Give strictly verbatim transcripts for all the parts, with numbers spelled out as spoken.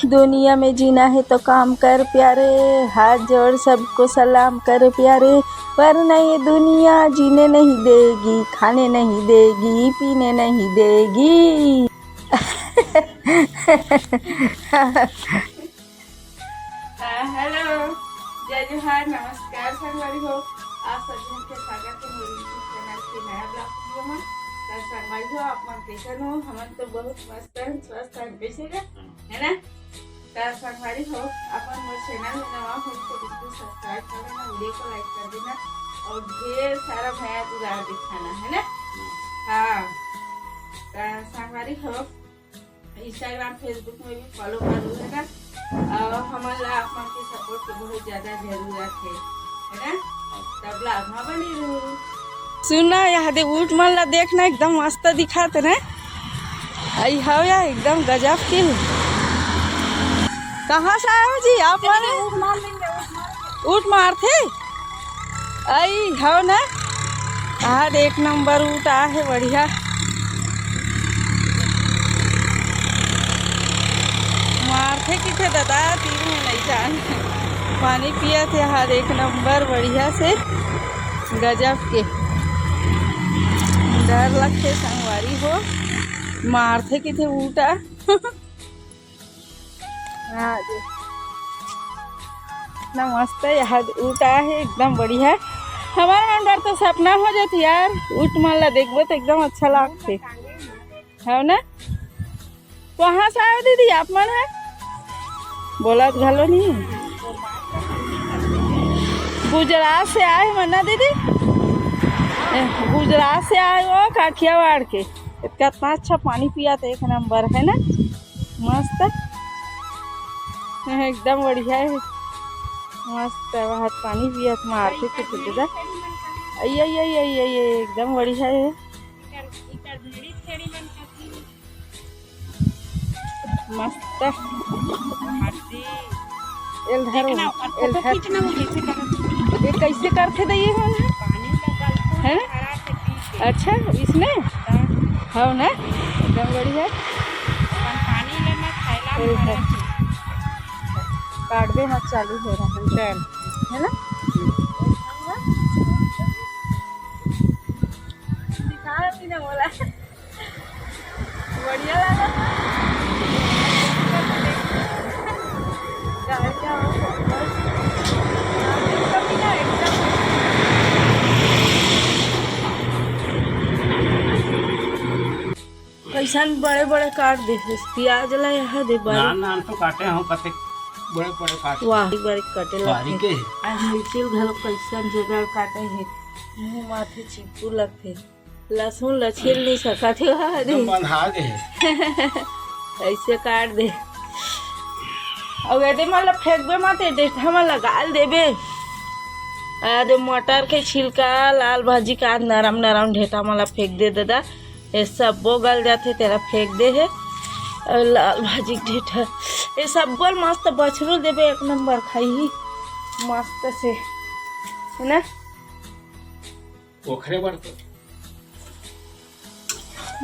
दुनिया में जीना है तो काम कर प्यारे, हाथ जोड़ सबको सलाम कर प्यारे, वरना ये दुनिया जीने नहीं देगी, खाने नहीं देगी, पीने नहीं देगी। हाँ, हेलो, जय जोहार, नमस्कार संगवारी हो। आप सब झन के स्वागत है मोर YouTube चैनल के नया ब्लॉग वीडियो में। तो संगवारी हो, आप मन कैसन हो? हमन तो बहुत मस्त हन, स्वस्थ हन, कैसे का? है ना? तो संगवारी हो, अपन मोर चैनल में नवा हो तो बिल्कुल सब्सक्राइब कर लेना, वीडियो को लाइक कर देना और ढेर सारा मया दुलार दिखाना, है ना? हाँ, तो संगवारी हो, Instagram, Facebook में भी फॉलो कर लू, है ना? और हमन ला आप मन के सपोर्ट के बहुत ज्यादा जरूरत है, है ना? तब ब्लॉग में बने रहू। सुन ना, यहाँ दे ऊँट मन ला देख ना, एकदम मस्त दिखात ना। आई हव या एकदम गजब के। कहाँ से आए हो जी आप मन? ऊँट मार लेंगे, ऊँट मार। ऊँट मारथे? आई हव ना। आज एक नंबर ऊँट आ है, बढ़िया। मारथे किथे दादा, तीर में नहीं जान। पानी पिया थे, आज एक नंबर बढ़िया से, गजब के। डर लगथे संगवारी हो, मारथे किथे ऊँट आ। हाँ जी। इतना मस्त है यहाँ ऊँट आ है, एकदम बढ़िया। हमार मन बर तो सपना हो जात यार, ऊँट मन ला देखबो तो एकदम अच्छा लागथे, है ना? कहाँ से आए हो दीदी आप मन है? बोलत घलो नहीं। गुजरात से आए हो ना दीदी? ए, गुजरात से आए हो काठियावाड़ के। कितना अच्छा पानी पिया था, एक नंबर है ना, मस्त, एकदम बढ़िया है, मस्त है। वहाँ पानी पिया था, मारथे किथे दादा। आई आई आई आई आई, एकदम बढ़िया है, मस्त। एल धरो, एल धर। ये कैसे करथे दई ये मन? है ना? अच्छा, इसने? हव ना? एकदम बढ़िया। एल धर। काटबे मत, चालू हो रहा है। चल। है ना? दिखा भी ना बोला। बढ़िया लगा। गाड़ी का आवाज बहुत, एकदम ही ना, एकदम। कैसन बड़े बड़े काट दे हे प्याज ला, यहाँ दे बारीक। नान नान तो काटे हो, कते बड़े बड़े काटे। वाह, बारीक काटे बारीक लगथे। आज मिर्ची घलो कैसन जगह काटे हे, मुँह माथे चिपकू लगथे। लहसुन ला छील नहीं सकत हे, अरे। एकदम बंधा दे हे। ऐसे काट दे। अउ एदे मन ला फेंकबे मत, ए डेठा मन ला गाल देबे। अरे मटर के छिलका, लाल भाजी का नरम नरम डेठा मन ला फेंक दे दादा, ये सब्बो गल जाथे, तेला फेंक दे हे। अउ लाल भाजी के डेठा, ये सब्बो ल मस्त बछरू देबे, एक नंबर खाई मस्त से, है ना? ओखरे बर तो।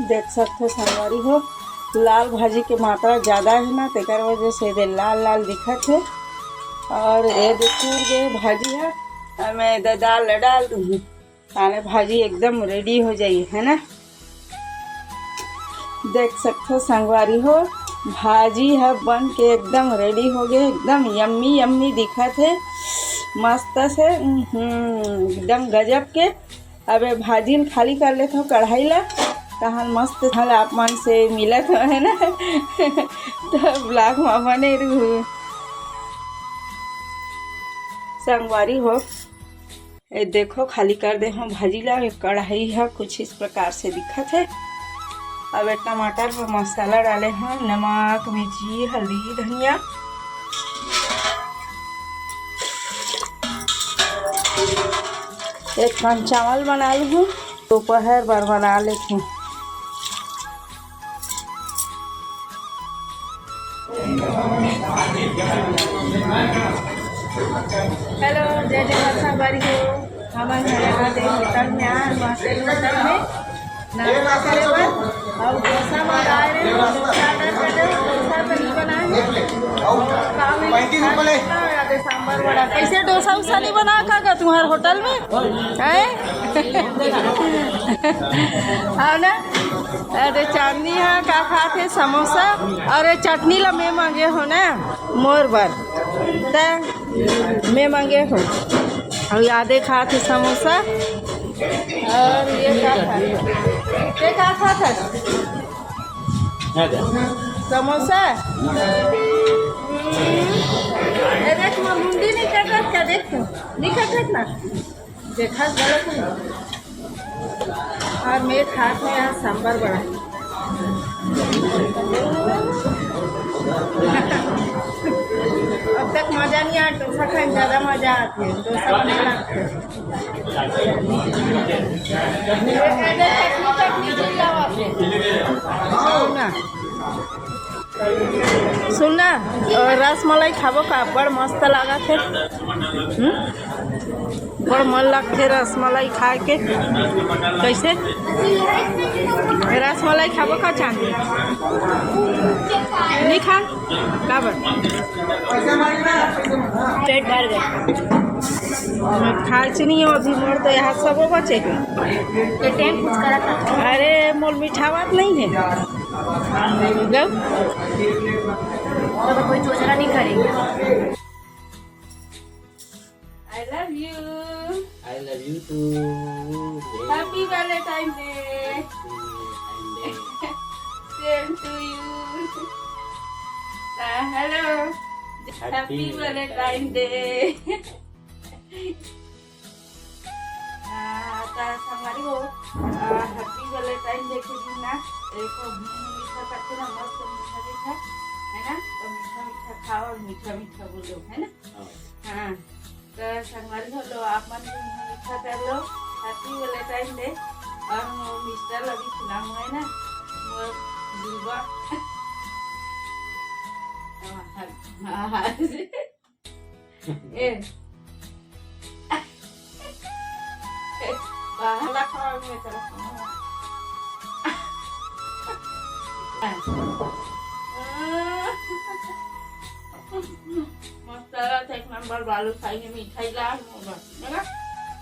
देख सकथो संगवारी हो, लाल भाजी के मात्रा ज्यादा है ना, तेकर वजह से एदे लाल लाल दिखत है। और ये दे चूर गे भाजी है, अब मैं एदे दाल ला डाल दूंगी, ताने भाजी एकदम रेडी हो जाई, है ना। देख सकथो संगवारी हो, भाजी ह बन के एकदम रेडी हो गे, एकदम यम्मी यम्मी दिखत हे, मस्त से, उहुं, एकदम गजब के। अब ये भाजी ल खाली कर लेथव कढ़ाई ला, तहन मस्त हल आप मन से मिलत हो, है ना। तो ब्लॉग में बने रहू संगवारी हो। ए देखो, खाली कर दे हूँ भाजी ला। ये कढ़ाई है, कुछ इस प्रकार से दिखत है। अब ये टमाटर पर मसाला डाले हूँ, नमक, मिर्ची, हल्दी, धनिया। एक कन चावल बना लूँ, दोपहर बर बना लेती हूँ। हेलो, जय जगन्नाथ संगवारी हो। हमन ह यहाँ दे होटल में आए, मास्टर होटल में नाश्ता करे बर। और डोसा मंगाए रहे, डोसा order करे, डोसा तो नहीं बनाए हैं। पैंतीस रुपये ले। अरे सांभर वड़ा, कैसे डोसा उसा नहीं बना का गा तुम्हार होटल में? हैं? हाँ ना? अरे चांदनी हा का खात हे समोसा, अउ ये चटनी ला मैं मांगे हो ना मोर बर, त मैं मांगे हो। अउ यादे खात हे समोसा, अउ ये का खात हे? ये का खात हे? समोसा। ए, देख, मैं मुंडी नहीं कटत का, देख तो, नहीं कटत ना, देखा गलत नहीं। अउ मैं खात हे यहाँ सांभर वड़ा। अब तक मजा नहीं आया, डोसा खाए ज्यादा मजा आती है, डोसा बना लगता है। चटनी, चटनी, चटनी, चटनी, सुन ना, अ, रसमलाई खाबो का? बड़ मस्त लागत हे। हम्म? बड़ मन लगथे रसमलाई खाए के। कैसे? रसमलाई खाबो का चांदी? नहीं खा? काबर? पेट भर गए। खाए से नहीं हो, अभी मोर तो यहाँ सबो बचे के। ये टेम कुछ करा था। अरे, मोर मिठावत नहीं है। गप। तो कोई चोचला नहीं करेगी। I love you. I love you too. Happy Valentine Day. Happy Valentine Day. Same to you. Uh, hello. Happy Happy Valentine Valentine Day. आ, त संगवारी हो, आ, Happy Valentine Day के दिन ना, एको मीठा करके ना, मस्त मीठा मीठा, है ना? तो मीठा मीठा खाओ और मीठा मीठा बोलो, है ना? हाँ। हाँ। तो संगवारी हो लो, आप मन भी मीठा मीठा कर लो। Happy Valentine Day। और वो मिस्टर ला भी खिलाऊं, है ना? वो बुलवा। हाँ, हाँ, हाँ, हाँ। ए। ए, बाहर ला खावा, मैं तेरा खावा। मस्त लागत हे, एक नंबर बालूशाही में मिठाई ला, मोर बर, है ना?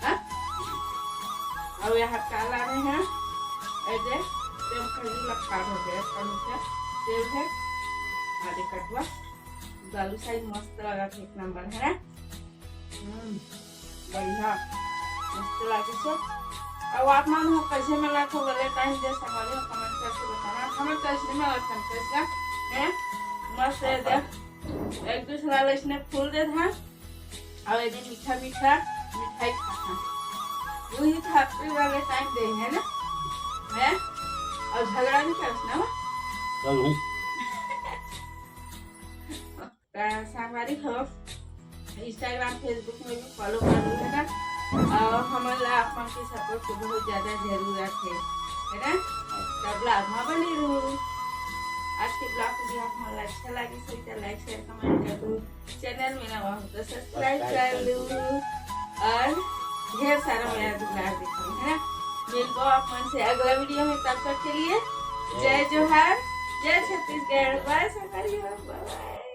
हाँ? अउ यहाँ का लाने हैं? ए दे, सेव खजूर ला खा हो गया, इसका मीठा सेव है। आधे कटवा। बालूशाही मस्त लागत हे, एक नंबर, है ना? हम्म, बढ़िया, मस्त लागिस हे। अउ आप मन हो कैसे मनाथो Valentine Day, संगवारी हो comment करके बताना। हमन तो ऐसे मनाथन, कैसे? हैं? मस्त हे, देख, एक दूसरा ला इसने फूल देथन, अउ ये दिन मीठा मीठा मिठाई खाथन। वही तो Happy Valentine Day है ना? हैं? अउ झगड़ा नहीं करस ना? चल भाई। त संगवारी हो, Instagram, Facebook में भी follow कर लो, है ना? अउ हमन ला आप मन के support के बहुत ज्यादा जरूरत है, है ना? त vlog में बने रहू। आज के vlog भी आप मन ला अच्छा लगिस होही त like, share, comment कर दू। Channel में नवा हो तो subscribe कर लू। अउ ढेर सारा मेरा दुलार दिखाओ, है ना? मिलबो आप मन से अगला video में, तब तक के लिए जय जोहार, जय छत्तीसगढ़, bye संगवारी हो, bye bye।